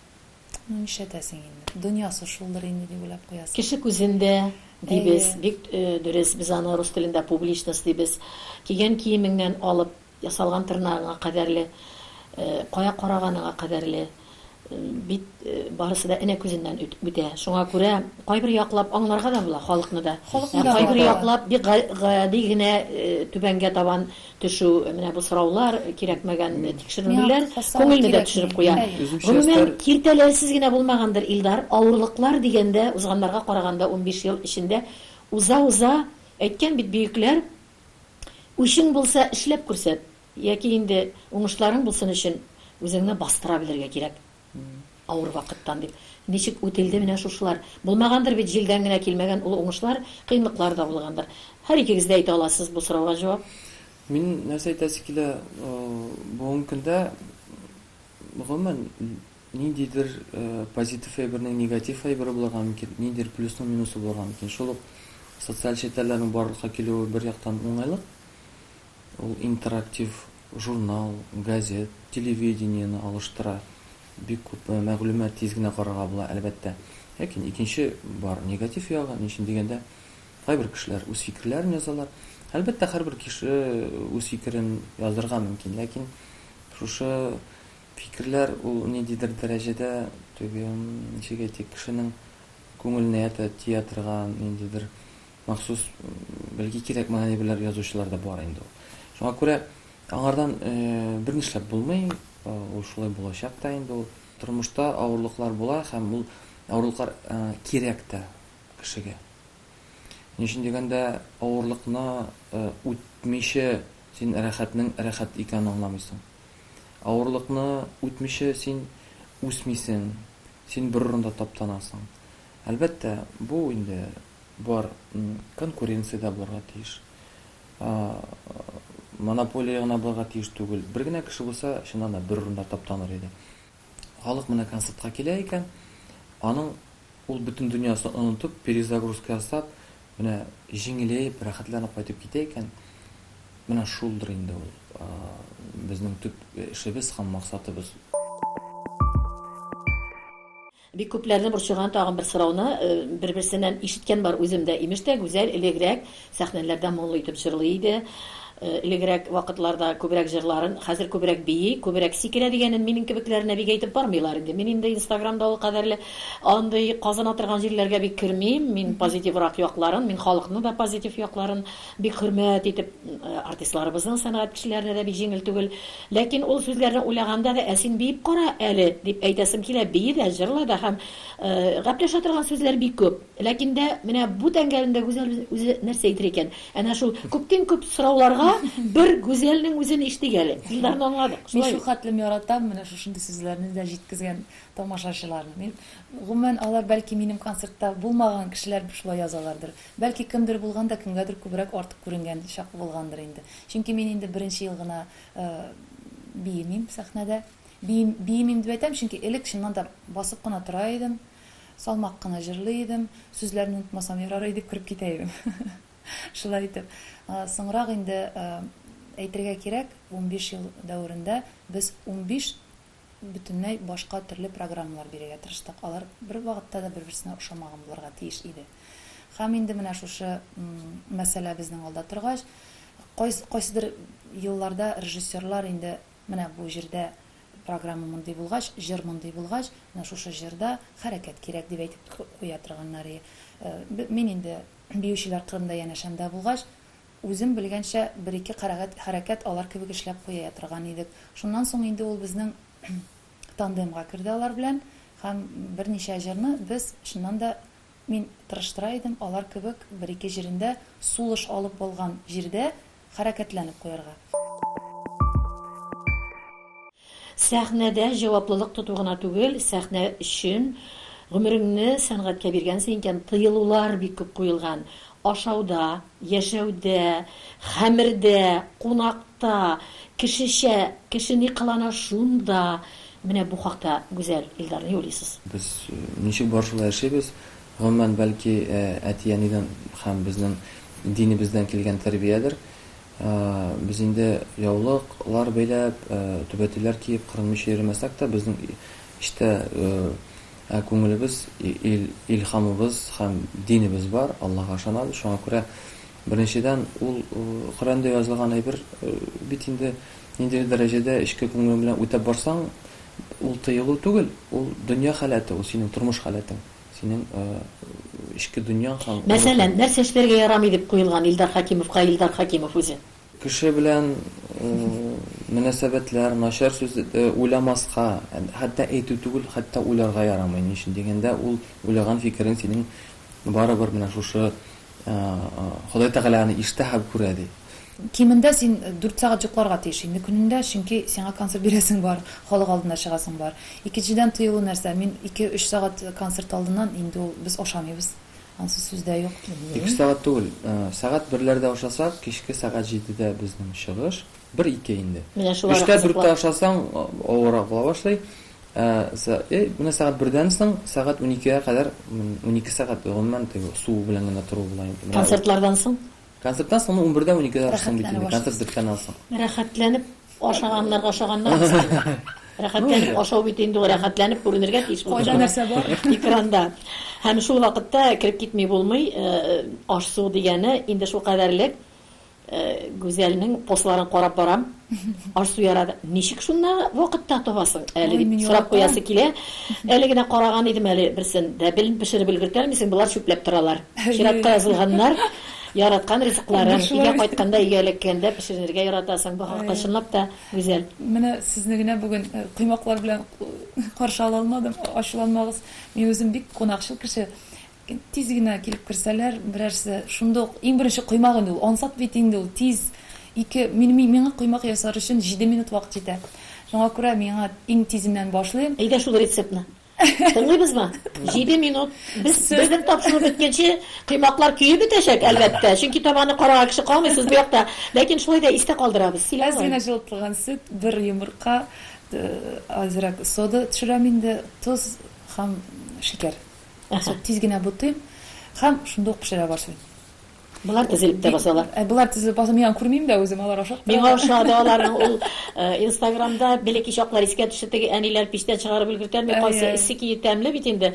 Ну, нишләтәсең инде? Дөньясы шулдыр инде дип уйлап куясың.
Кеше күзендә, дибез, бик дөрес, без аны рус телендә публичность дибез. Кигән киемеңнән алып, Ясалган тырнагыңа кадәрле. Кая караганыңа кадәрле. Бит барысы да энә күзеннән үтә. Шуңа күрә кайбер яклап аңларга да була халыкны да.
Халыкны да
Кайбер
аңларга.
яклап бик гади генә түбәнгә табан төшү, менә бу сораулар, кирәкмәгән тикшеренүләр
Миңа калса, ул
күңелне дә
кирәкми.
төшереп куя.
Әйе.
Үземчә
Гомумән,
өстәр.
киртәләрсез генә булмагандыр, Илдар. Авырлыклар дигәндә, узганнарга караганда 15 ел эчендә уза-уза, әйткән бит бөекләр, үчең булса, эшләп күрсәт, яки инде уңышларың булсын өчен үзеңне бастыра белергә кирәк авыр вакыттан дип. Ничек үтелде менә шушылар? Булмагандыр бит җилдән генә килмәгән ул уңышлар, кыенлыклар да булгандыр. Һәр икегез дә әйтә аласыз бу сорауга җавап.
Мин нәрсә әйтәсе килә, бүгенге көндә гомумән ниндидер позитив әйбернең негатив әйбере булырга мөмкин, ниндидер плюсның минусы булырга мөмкин. Шул ук социаль челтәрләрнең барлыкка килүе бер яктан уңайлык, ул интерактив журнал, газет, телевидениене алыштыра. Бик күп мәгълүмат тиз генә карарга була, әлбәттә. Ләкин икенче бар негатив ягы, ни өчен дигәндә, кайбер кешеләр үз фикерләрен язалар. Әлбәттә, һәрбер кеше үз фикерен язырга мөмкин, ләкин шушы фикерләр ул ниндидер дәрәҗәдә теге, ничек әйтик, кешенең күңеленә ята тия торган ниндидер махсус бәлки кирәкмәгән әйберләр язучылар да бар инде ул. Шуңа күрә аңардан бернишләп булмый, ул шулай булачак та инде ул. Тормышта авырлыклар була һәм ул авырлыклар кирәк тә кешегә. Ни өчен дигәндә, авырлыкны үтмичә син рәхәтнең рәхәт икәнен аңламыйсың. Авырлыкны үтмичә син үсмисең, син бер урында таптанасың. Әлбәттә, бу инде бар конкуренция дә булырга тиеш. Монополия гына булырга тиеш түгел. Бер генә кеше булса, чыннан да бер урында таптаныр иде. Халык менә концертка килә икән, аның ул бөтен дөньясын онытып, перезагрузка ясап, менә җиңеләеп, рәхәтләнеп кайтып китә икән, менә шулдыр инде ул безнең төп эшебез һәм максатыбыз.
Бик күпләрне борчыган тагын бер сорауны бер-берсеннән ишеткән бар үзем дә. Имеш тә, Гүзәл элегрәк сәхнәләрдә моңлы итеп җырлый иде. Элегрәк вакытларда күбрәк җырларын, хәзер күбрәк бии, күбрәк сикерә дигәнен минем кебекләренә бик әйтеп бармыйлар инде. Мин инде Инстаграмда ул кадәрле андый казына торган җирләргә бик кермим. Мин позитиврак якларын, мин халыкны да позитив якларын бик хөрмәт итеп, артистларыбызның сәнгать кешеләренә дә бик җиңел түгел. Ләкин ул сүзләрне уйлаганда да, ә син биеп кара әле, дип әйтәсем килә. Бии дә, җырла да һәм гәпләшә торган сүзләр бик күп. Ләкин дә менә бу тәңгәлендә Гүзәл үзе нәрсә әйтер икән? Әнә шул күптин-күп сорауларга бер Гүзәлнең үзен ишетик әле. Илдарны аңладык.
Мин шул хәтлем яратам менә шушындый сүзләрне дә җиткезгән тамашачыларны. Мин, гомумән, алар бәлки минем концертта булмаган кешеләр шулай язалардыр. Бәлки кемдер булган да, кемгәдер күбрәк артык күренгән чак булгандыр инде. Чөнки мин инде беренче ел гына биемим сәхнәдә. Биим, биемим дип әйтәм, чөнки элек чыннан да басып кына тора идем, салмак кына җырлый идем, сүзләрне онытмасам ярар иде дип кереп китә идем. Шулай итеп. Соңрак инде әйтергә кирәк, 15 ел дәверендә без 15 бөтенләй башка төрле программалар бирергә тырыштык. Алар бер вакытта да бер-берсенә ошамаган булырга тиеш иде. Һәм инде менә шушы мәсьәлә безнең алда торгач, кайсыдыр елларда режиссерлар инде менә бу җирдә программа мондый булгач, җыр мондый булгач, менә шушы җырда хәрәкәт кирәк дип әйтеп куя торганнар иде. Мин инде биючеләр кырында янәшәмдә булгач, Үзем белгәнчә, бер-ике хәрәкәт алар кебек эшләп куя торган идек. Шуннан соң инде ул безнең тандемга керде алар белән һәм берничә җырны без, чыннан да, мин тырыштыра идем, алар кебек бер-ике җирендә сулыш алып алган җирдә хәрәкәтләнеп куярга.
Сәхнәдә җаваплылык тоту гына түгел, сәхнә өчен гомереңне сәнгатькә биргәнсең икән, тыелулар бик күп куелган. Ашауда, яшәүдә, хәмердә, кунакта, кешечә, кеше ни кылана шунда. Менә бу хакта, Гүзәл, Илдар, ни уйлыйсыз?
Без ничек бар шулай яшибез. Гомумән, бәлки, әти-әнидән һәм безнең динебездән килгән тәрбиядер. Без инде яулыклар бәйләп, түбәтәйләр киеп, кырынмыйча йөрмәсәк тә, безнең эчтә күңелебез, илһамыбыз һәм динебез бар, Аллага ышанабыз. Шуңа күрә, беренчедән, ул Коръәндә язылган әйбер бит инде. ниндидер дәрәҗәдә эчке күңелең белән үтәп барсаң, ул тыелу түгел, ул дөнья халәте, ул синең тормыш халәтең, синең эчке дөньяң һәм
Мәсәлән, нәрсә эшләргә ярамый дип куелган Илдар Хәкимовка Илдар Хәкимов үзе?
Кеше белән мөнәсәбәтләр, начар сүз уйламаска, хәтта әйтү түгел, хәтта уйларга ярамый. Ни өчен дигәндә, ул уйлаган фикерең синең барыбер менә шушы Ходай Тәгалә аны ишетә һәм күрә, ди.
Кимендә син дүрт сәгать йокларга тиеш инде көнендә, чөнки сиңа концерт бирәсең бар, халык алдында чыгасың бар. Икенчедән, тыелу нәрсә, мин ике-өч сәгать концерт алдыннан инде ул без ашамыйбыз, анысы сүз дә юк.
Ике сәгать түгел, сәгать берләрдә ашасак, кичке сәгать җидедә безнең чыгыш, бер-ике инде.
Менә шуларак
Өчтә,
кызыклы.
дүрттә ашасаң, авыррак була башлый. Менә сәгать бердән соң сәгать уникегә кадәр, 12 сәгать гомумән теге су белән генә тору була инде.
Концертлардан соң?
Концерттан соң, ну, унбердә, уникедә ашыйсың бит инде, концерт беткәннән соң.
Рәхәтләнеп ашаганнарга ашаганнар бит. Рәхәтләнеп ашау бит инде ул рәхәтләнеп күренергә тиеш
булып Кайда нәрсә бар?
Экранда. Һәм шул вакытта кереп китми булмый, аш-су дигәне инде шул кадәрлек Гүзәлнең постларын карап барам. Аш-су ярады. Ничек шунда вакытта табасың әле дип сорап куясы килә. Әле генә караган идем әле берсен. Дә белен пешереп өлгертә алмыйсың, болар чүпләп торалар. Чиратка язылганнар, яраткан ризыкларын өйгә кайтканда, өйгә эләккәндә пешерергә яратасың. Бу хакта чынлап та Гүзәл.
Менә сезне генә бүген коймаклар белән каршы ала алмадым, ачуланмагыз. Мин үзем бик кунакчыл кеше. Тиз генә килеп керсәләр, берәрсе, шунда ук, иң беренче коймак инде ул, ансат бит инде ул, тиз. Ике, мин, миңа коймак ясар өчен җиде минут вакыт җитә. Шуңа күрә миңа иң тизеннән башлыйм.
Әйдә шул рецептны. Тыңлыйбызмы? Җиде минут. Без, безнең тапшыру беткәнче коймаклар көеп бетәчәк, әлбәттә. Чөнки табаны карарга кеше калмый, сез бу якта. Ләкин шулай да истә калдырабыз. Сөйлә
Әз генә җылытылган сөт, бер йомырка, әзрәк сода төшерәм инде, тоз һәм шикәр. Соң тиз генә бутыйм һәм шунда ук пешерә башлыйм.
Болар тезелеп тә басалар.
Ә болар тезелеп баса, мин аны күрмим дә үзем, алар ашап
Миңа ошады аларның ул Инстаграмда бәләкәй чаклар искә төште, теге әниләр пичтән чыгарып өлгертәлми, кайсы эссе көе тәмле бит инде.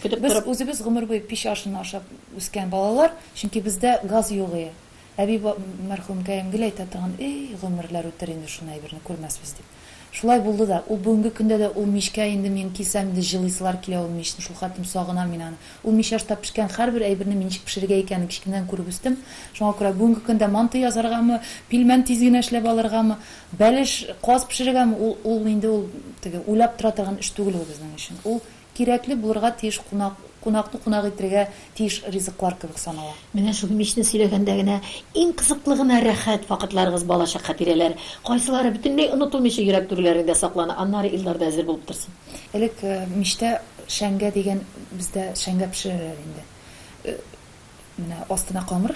Көтеп торып. Без үзебез гомер буе пич ашын ашап үскән балалар, чөнки бездә газ юк ие. Әби мәрхүмкәем гел әйтә торган, Эй, гомерләр үтер инде шуны әйберне күрмәсбез дип. Шулай булды да. Ул бүгенге көндә дә ул мичкә инде мин килсәм инде җылыйсылар килә ул мичне, шул хәтлем сагынам мин аны. Ул мич ашта пешкән һәрбер әйберне мин ничек пешерергә икәнен кечкенәдән күреп үстем. Шуңа күрә бүгенге көндә манты ясаргамы, пилмән тиз генә эшләп алыргамы, бәлеш, каз пешерергәме, ул, ул инде ул теге уйлап тора торган эш түгел ул безнең өчен. Ул Кирәкле булырга тиеш кунак, кунакны кунак итергә тиеш ризыклар кебек санала.
Менә шул мичне сөйләгәндә генә иң кызыклы гына рәхәт вакытларыгыз, балачак хатирәләр, кайсылары бөтенләй онытылмыйча йөрәк түрләреңдә саклана, аннары Илдар да әзер булып торсын.
Элек мичтә шәңгә дигән, бездә шәңгә пешерәләр инде. Менә астына камыр,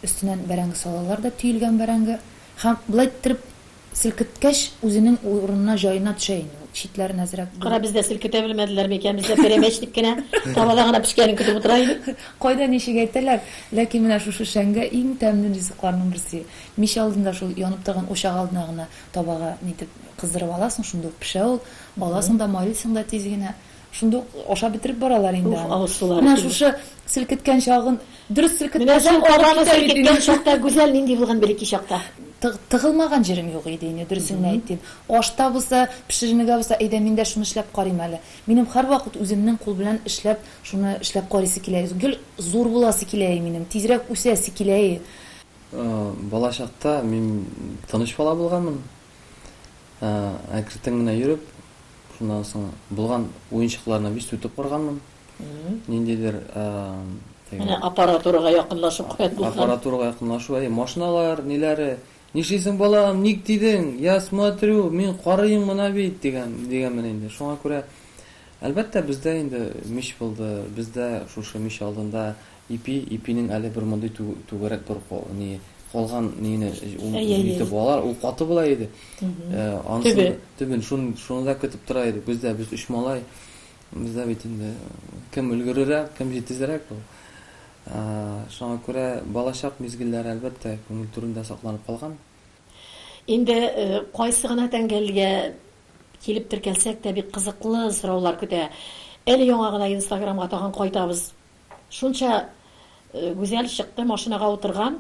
өстеннән бәрәңге салалар да, төелгән бәрәңге. Һәм болай иттереп Селкеткәч, үзенең урынына, җаена төшә инде ул. Читләрен әзрәк
бүлеп. Кара, бездә селкетә белмәделәр микән, бездә пәрәмәч дип кенә, табада гына пешкәнен көтеп утыра идек.
Кайда ничек әйтәләр, ләкин менә шушы шәңгә иң тәмле ризыкларның берсе. Мич алдында шул янып торган учак алдына гына табага нитеп кыздырып аласың, шунда ук пешә ул. Аласың да, майлыйсың да тиз генә. Шунда ук ашап бетереп баралар инде
Уф,
аны.
авыз сулары
Менә
килде.
шушы селкеткән чагын, дөрес
Менә
селкетмәсәң,
шул
агып
табаны
китә бит
селкеткән
инде.
чакта Гүзәл нинди булган бәләкәй чакта?
Тыгылмаган җирем юк иде инде, дөресен генә әйтим. Ашта булса, пешеренергә булса, әйдә мин дә шуны эшләп карыйм әле. Минем һәрвакыт үземнең кул белән эшләп, шуны эшләп карыйсы килә. Гел зур буласы килә минем, тизрәк үсәсе килә.
Балачакта мин тыныч бала булганмын. Әкертен генә йөреп, шуннан соң булган уенчыкларны бик сүтеп корганмын. Ниндидер
Менә аппаратурага якынлашу куәт булган.
Аппаратурага якынлашу, әйе, машиналар, ниләре. Нишлисең, балам, ник тидең? Я смотрю, мин карыйм гына бит, дигән, дигәнмен инде. Шуңа күрә, әлбәттә, бездә инде мич булды, бездә шушы мич алдында Ипи, ипинең әле бер мондый түгәрәк бер ни калган нине итеп алар, ул каты була иде. Анысы төбен шуны шуны да көтеп тора идек. Без дә без өч малай. Бездә бит инде кем өлгерерәк, кем җитезрәк ул. Шуңа күрә балачак мизгелләре әлбәттә күңел түрендә сакланып калган.
Инде кайсы гына тәңгәлгә килеп теркәлсәк тә бик кызыклы сораулар көтә. Әле яңа гына Инстаграмга тагын кайтабыз. Шунча Гүзәл чыкты, машинага утырган,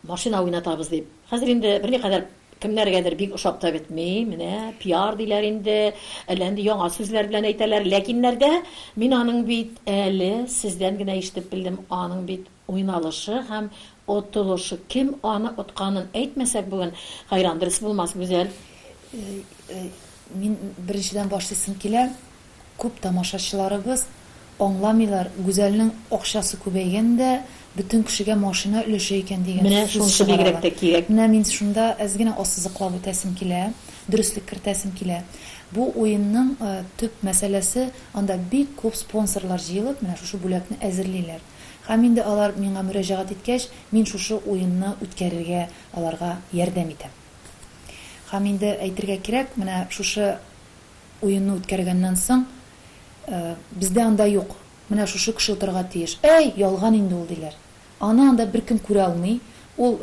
машина уйнатабыз дип. Хәзер инде берникадәр Кемнәргәдер бик ошап та бетми, менә пиар диләр инде, әллә инде яңа сүзләр белән әйтәләр. Ләкиннәрдә мин аның бит әле сездән генә ишетеп белдем, аның бит уйналышы һәм отылышы. Кем аны отканын әйтмәсәк бүген, хәйран дөрес булмас, Гүзәл.
Мин беренчедән башлыйсым килә, күп тамашачыларыбыз аңламыйлар, Гүзәлнең акчасы күбәйгән дә, бөтен кешегә машина өләшә икән дигән
Менә
сүз
шунысы бигрәк
чыгаралар.
тә кирәк.
Менә мин шунда әз генә ассызыклап үтәсем килә, дөреслек кертәсем килә. Бу уенның төп мәсьәләсе, анда бик күп спонсорлар җыелып, менә шушы бүләкне әзерлиләр. Һәм инде алар миңа мөрәҗәгать иткәч, мин шушы уенны үткәрергә аларга ярдәм итәм. Һәм инде әйтергә кирәк, менә шушы уенны үткәргәннән соң, бездә анда юк, менә шушы кеше утырырга тиеш. Әй, ялган инде ул, диләр. Аны анда беркем күрә алмый. Ул.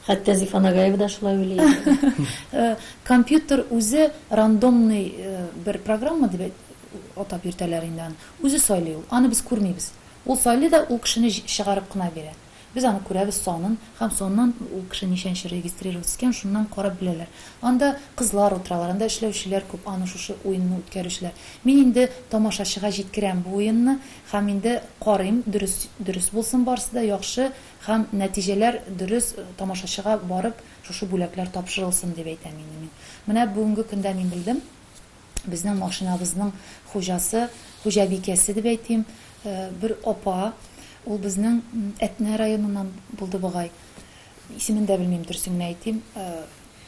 Хәтта Зифа Нагаева да шулай уйлый иде.
Компьютер үзе рандомный бер программа дип атап йөртәләр инде аны. Үзе сайлый ул. Аны без күрмибез. Ул сайлый да, ул кешене чыгарып кына бирә. Без аны күрәбез санын һәм саннан ул кеше ничәнче регистрироваться иткән, шуннан карап беләләр. Анда кызлар утыралар, анда эшләүчеләр күп, аны шушы уенны үткәрүчеләр. Мин инде тамашачыга җиткерәм бу уенны һәм инде карыйм, дөрес, дөрес булсын барысы да, яхшы һәм нәтиҗәләр дөрес тамашачыга барып шушы бүләкләр тапшырылсын дип әйтәм инде мин. Менә бүгенге көндә мин белдем. Безнең машинабызның хуҗасы, хуҗабикәсе дип әйтим, бер апа, ул безнең Әтнә районыннан булды бугай. Исемен дә белмим, дөресен генә әйтим.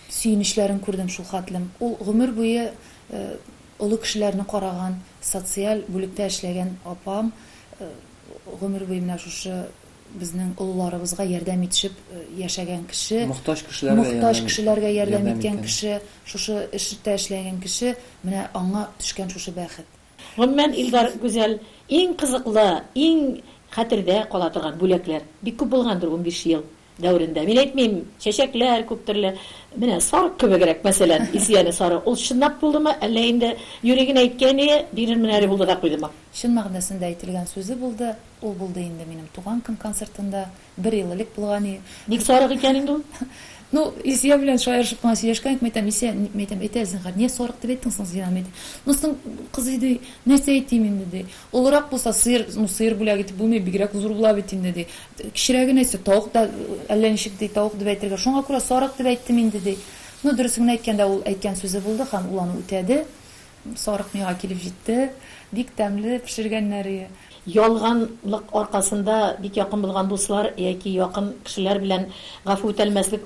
Сөенечләрен күрдем шул хәтлем. Ул гомер буе олы кешеләрне караган, социаль бүлектә эшләгән апам, гомер буе менә шушы безнең олыларыбызга ярдәм итешеп яшәгән кеше,
Мохтаҗ кешеләргә
мохтаҗ
ярдәм
кешеләргә ярдәм
ярдәм
иткән
иткән.
кеше, шушы эштә эшләгән кеше, менә аңа төшкән шушы бәхет.
Гомумән, Илдар, Гүзәл, иң кызыклы, иң хәтердә кала торган бүләкләр бик күп булгандыр 15 ел дәверендә. Мин әйтмим, чәчәкләр күп төрле. Менә сарык кебегрәк, мәсәлән, Илсөяне сарык. Ул чынлап булдымы, әллә инде юри генә әйткәне, бирермен әле булды да куйдымы?
Чын мәгънәсендә әйтелгән сүзе булды. Ул булды инде минем туган көн концертында, бер ел элек булган и.
Ник сарык икән инде ул?
Ну, Илсөя белән шаярышып кына сөйләшкән идек, мин әйтәм, Илсөя, мин әйтәм, әйт әле зинһар, нигә сарык дип әйттең соң син аны, мин әйтәм. Ну соң, кызый, ди, нәрсә әйтим инде, ди. Олырак булса, сыер, ну сыер бүләк итеп булмый, бигрәк зур була бит инде, ди. Кечерәген әйтсә, тавык та әллә ничек, ди, тавык дип әйтергә. Шуңа күрә сарык дип әйттем инде, ди. Ну, дөресен генә әйткәндә, ул әйткән сүзе булды һәм ул аны үтәде. Сарык миңа килеп җитте. Бик тәмле пешергәннәр.
Ялганлык аркасында бик якын булган дуслар яки якын кешеләр белән гафу итәлмәслек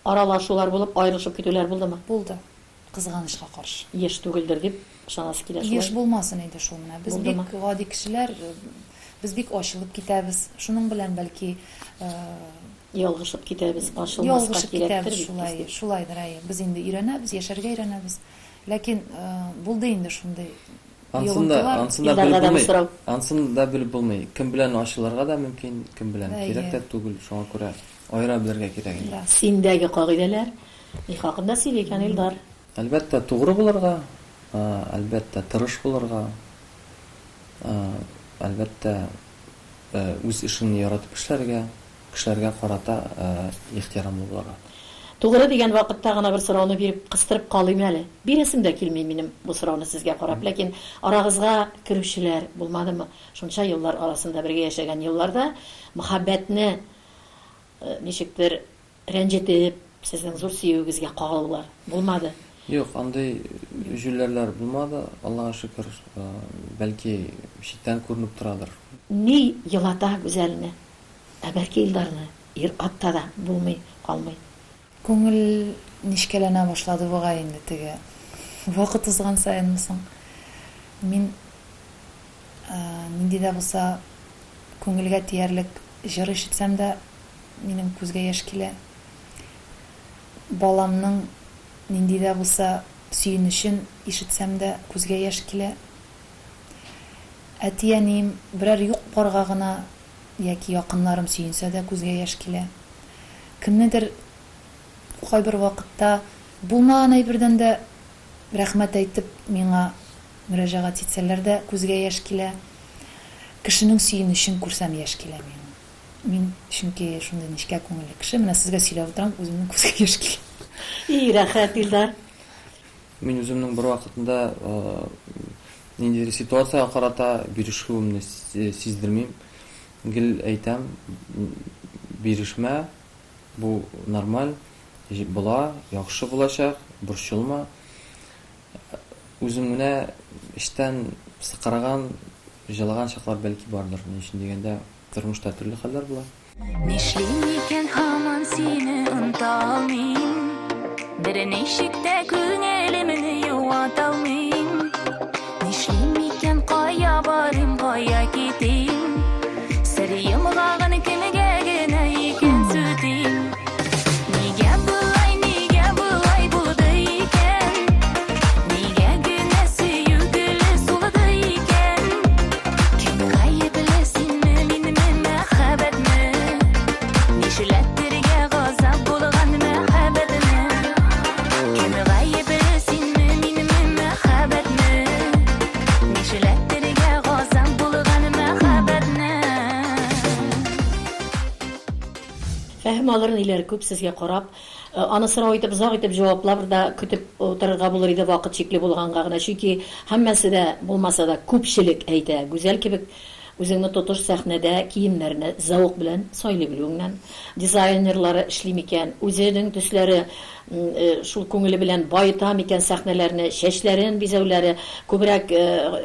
аралашулар булып, аерылышып китүләр булдымы?
Булды. Кызганычка каршы.
Еш түгелдер дип ышанасы килә шулай.
Еш булмасын иде шул менә. Без
Булдымы?
бик гади кешеләр, без бик ачылып китәбез. Шуның белән бәлки
Ялгышып китәбез, ачылмаска
ялгышып
кирәктер
китәбез
бит
шулай.
безгә.
Шулайдыр, әйе. Без инде өйрәнәбез, яшәргә өйрәнәбез. Ләкин булды инде шундый
Ансын да,
йогынтылар.
ансын да белеп
Илдарга да бу
булмый.
сорау.
Ансын да белеп булмый. Кем белән ачылырга да мөмкин, кем белән кирәк
Әйе.
тә түгел. Шуңа күрә аера белергә кирәк инде.
Да.
Синдәге кагыйдәләр ни хакында сөйли икән Илдар?
Әлбәттә, тугры булырга, әлбәттә, тырыш булырга, әлбәттә, үз эшеңне яратып эшләргә, Кешеләргә карата ихтирамлы булырга.
Тугры дигән вакытта гына бер сорауны биреп, кыстырып калыйм әле. Бирәсем дә килми минем бу сорауны сезгә карап, ләкин арагызга керүчеләр булмадымы? Шунча еллар арасында бергә яшәгән елларда мәхәббәтне ничектер рәнҗетеп, сезнең зур сөюегезгә кагылулар булмады?
Юк, андый җүләрләр булмады, Аллага шөкер. Бәлки, читтән күренеп торадыр.
Ни елата Гүзәлне? Ә бәлки Илдарны ир-атта да булмый калмый.
Күңел нечкәләнә башлады бугай инде теге вакыт узган саенмы соң. Мин нинди дә булса күңелгә тиярлек җыр ишетсәм дә, минем күзгә яшь килә. Баламның нинди дә булса сөенечен ишетсәм дә, күзгә яшь килә. Әти-әнием берәр юк-барга гына яки якыннарым сөенсә дә күзгә яшь килә. Кемнедер кайбер вакытта булмаган әйбердән дә рәхмәт әйтеп миңа мөрәҗәгать итсәләр дә күзгә яшь килә. Кешенең сөенечен күрсәм яшь килә миңа. Мин чөнки шундый нечкә күңелле кеше. Менә сезгә сөйләп утырам, үземнең күзгә яшь килә.
И, рәхәт, Илдар.
Мин үземнең бер вакытында ниндидер ситуациягә карата бирешүемне сиздермим. Гел әйтәм, бирешмә, бу нормаль, була, яхшы булачак, борчылма. Үзем генә эчтән сыкраган, җылаган чаклар бәлки бардыр. Ни өчен дигәндә, тормышта төрле хәлләр була.
Нишлим икән һаман сине оныта алмыйм. Берничек тә күңелемне юата алмыйм. Нишлим икән, кая барыйм, кая китим? Сер йомгагын кемгә генә икән сүтим? Нигә болай, нигә болай булды икән? Нигә генә сөю гөле сулды икән? Кем гаепле, синме, минме, мәхәббәтме? Нишләтергә газап булган мәхәббәтне? Кем гаепле, синме, минме, мәхәббәтме? Нишләтергә газап булган мәхәббәтне?
Фәһем алыр ниләр күп сезгә карап. Аны сорау итеп, озак итеп җаваплар да көтеп утырырга булыр иде, вакыт чикле булганга гына. Чөнки һәммәсе дә булмаса да, күпчелек әйтә, Гүзәл кебек үзеңне тотыш сәхнәдә киемнәрне зәвык белән сайлый белүеңнән, дизайнерлары эшли микән, үзенең төсләре шул күңеле белән баета микән сәхнәләрне, чәчләрен бизәүләре, күбрәк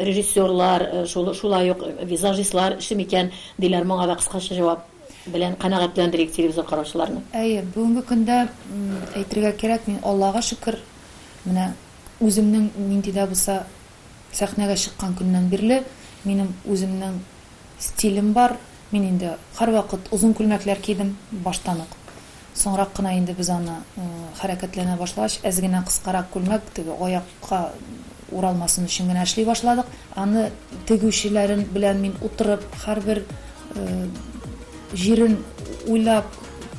режиссерлар, шулай ук визажистлар эше микән, диләр. Моңа да кыскача җавап. Белән канәгатьләндерик телевизор караучыларны.
Әйе, бүгенге көндә әйтергә кирәк, мин Аллага шөкер, менә үземнең нинди дә булса сәхнәгә чыккан көннән бирле минем үземнең стилем бар. Мин инде һәрвакыт озын күлмәкләр кидем баштан ук. Соңрак кына инде без аны хәрәкәтләнә башлагач, әз генә кыскарак күлмәк, теге аякка уралмасын өчен генә эшли башладык. Аны тегүчеләрен белән мин утырып, һәрбер җирен уйлап,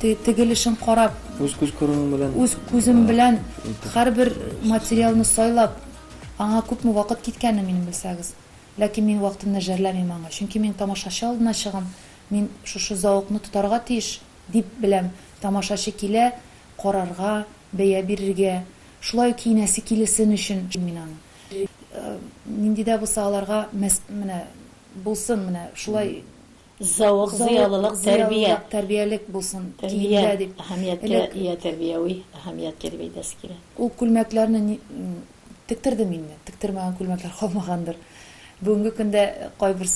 тегелешен карап,
Үз күз күреме белән.
Үз күзем белән һәрбер материалны сайлап, аңа күпме вакыт киткәнен минем белсәгез. Ләкин мин вакытымны жәлләмим аңа, чөнки мин тамашачы алдына чыгам, мин шушы зәвыкны тотарга тиеш, дип беләм. Тамашачы килә карарга, бәя бирергә, шулай ук киенәсе килесен өчен мин аны. Нинди дә булса аларга менә булсын, менә шулай.
Зәвык, зыялылык, тәрбия.
Зыялылык, тәрбиялек булсын
Тәрбия
киемдә дип.
әһәмияткә
Элек
ия, тәрбияви әһәмияткә дип әйтәсе килә.
Ул күлмәкләрне тектердем инде, тектермәгән күлмәкләр калмагандыр. Бүгенге көндә кайбер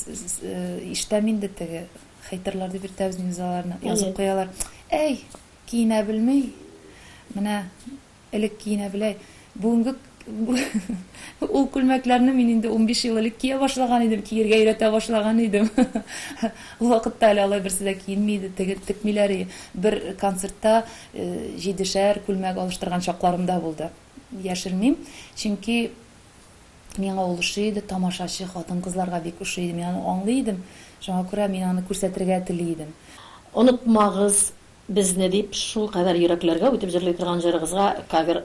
ишетәм инде теге хейтерлар дип йөртәбез инде без аларны, язып куялар. Әй, киенә белми, менә элек киенә белә. Бүгенге ул күлмәкләрне мин инде 15 ел элек кия башлаган идем, киергә өйрәтә башлаган идем. Ул вакытта әле алай берсе дә киенми иде, теге текмиләр иде. Бер концертта җидешәр күлмәк алыштырган чакларым да булды. Яшермим, чөнки Миңа ул ошый иде, тамашачы хатын-кызларга бик ошый иде. Мин аны аңлый идем, шуңа күрә мин аны күрсәтергә тели идем.
Онытмагыз безне дип шулкадәр йөрәкләргә үтеп җырлый торган җырыгызга кавер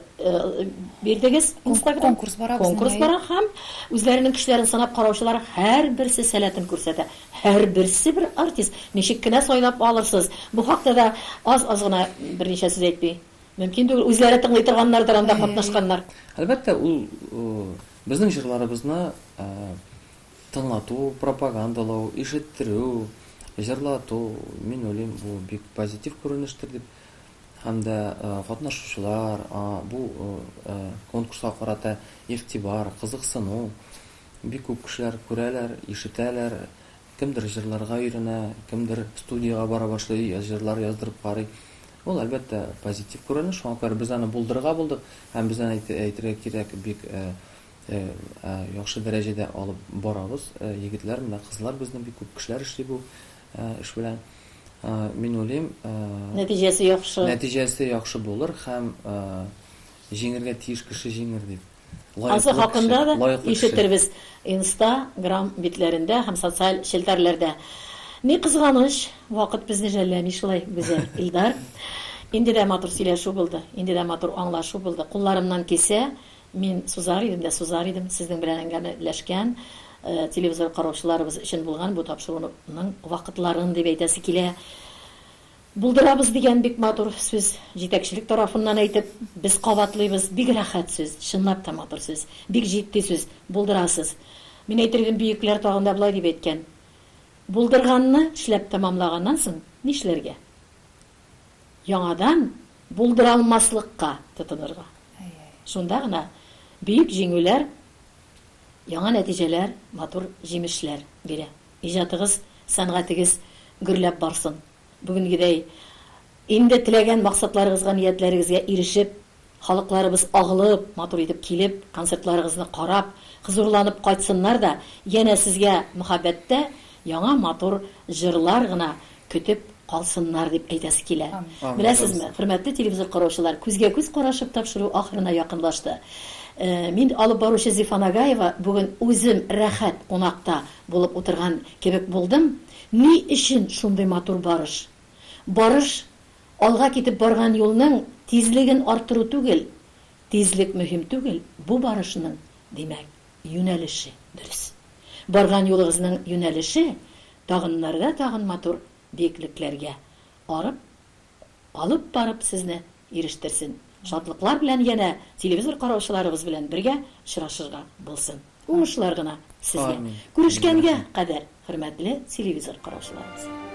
бирдегез Инстаграм.
Конкурс бара безнең,
Конкурс
әйе.
бара һәм үзләренең көчләрен сынап караучылар һәрберсе сәләтен күрсәтә. Һәрберсе бер артист. Ничек кенә сайлап алырсыз? Бу хакта да аз-аз гына берничә сүз әйтми Мөмкин түгел, үзләре тыңлый торганнардыр анда катнашканнар.
Әлбәттә, ул безнең җырларыбызны тыңлату, пропагандалау, ишеттерү, җырлату, мин уйлыйм, бу бик позитив күренештер дип. Һәм дә катнашучылар, бу конкурска карата игътибар, кызыксыну, бик күп кешеләр күрәләр, ишетәләр, Кемдер җырларга өйрәнә, кемдер студиягә бара башлый, җырлар яздырып карый. Ул, әлбәттә, позитив күренеш, шуңа күрә без аны булдырырга булдык һәм без аны әйтергә кирәк, бик яхшы дәрәҗәдә алып барабыз. Егетләр, менә кызлар безнең бик күп кешеләр эшли бу эш белән. Мин уйлыйм,
Нәтиҗәсе яхшы.
Нәтиҗәсе яхшы булыр һәм җиңергә тиеш кеше җиңер дип.
Ансы
Лаеклы кеше,
хакында да
лаеклы кеше.
ишетербез инста грам битләрендә һәм социаль челтәрләрдә. Ни кызганыч, вакыт безне жәлләми шулай, Гүзәл, Илдар. Инде дә матур сөйләшү булды, инде дә матур аңлашу булды. Кулларымнан килсә, мин сузар идем дә сузар идем сезнең белән әңгәмәләшкән, телевизор караучыларыбыз өчен булган бу тапшыруның вакытларын дип әйтәсе килә. Булдырабыз дигән бик матур сүз, җитәкчелек тарафыннан әйтеп, без кабатлыйбыз, бик рәхәт сүз, чынлап та матур сүз, бик җитди сүз, булдырасыз. Мин әйтер идем, бөекләр тагын да болай дип әйткән, Булдырганны эшләп тәмамлаганнан соң нишләргә? Яңадан булдыралмаслыкка тотынырга. Шунда гына бөек җиңүләр, яңа нәтиҗәләр, матур җимешләр бирә. Иҗатыгыз, сәнгатегез гөрләп барсын. Бүгенгедәй инде теләгән максатларыгызга, ниятләрегезгә ирешеп, халыкларыбыз агылып, матур итеп килеп, концертларыгызны карап, хозурланып кайтсыннар да, янә сезгә мөхәббәттә яңа матур җырлар гына көтеп калсыннар дип әйтәсе килә. Беләсезме, хөрмәтле телевизор караучылар, күзгә-күз карашып тапшыру ахырына якынлашты. Мин, алып баручы Зифа Нагаева, бүген үзем рәхәт кунакта булып утырган кебек булдым. Ни өчен шундый матур барыш? Барыш, алга китеп барган юлның тизлеген арттыру түгел, тизлек мөһим түгел, бу барышның, димәк, юнәлеше дөрес. Барган юлыгызның юнәлеше тагыннарда тагын матур биеклекләргә арып алып барып сезне ирештерсен. Шатлыклар белән янә телевизор караучыларыбыз белән бергә очрашырга булсын. Уңышлар гына сезгә. Күрешкәнгә кадәр, хөрмәтле телевизор караучыларыбыз.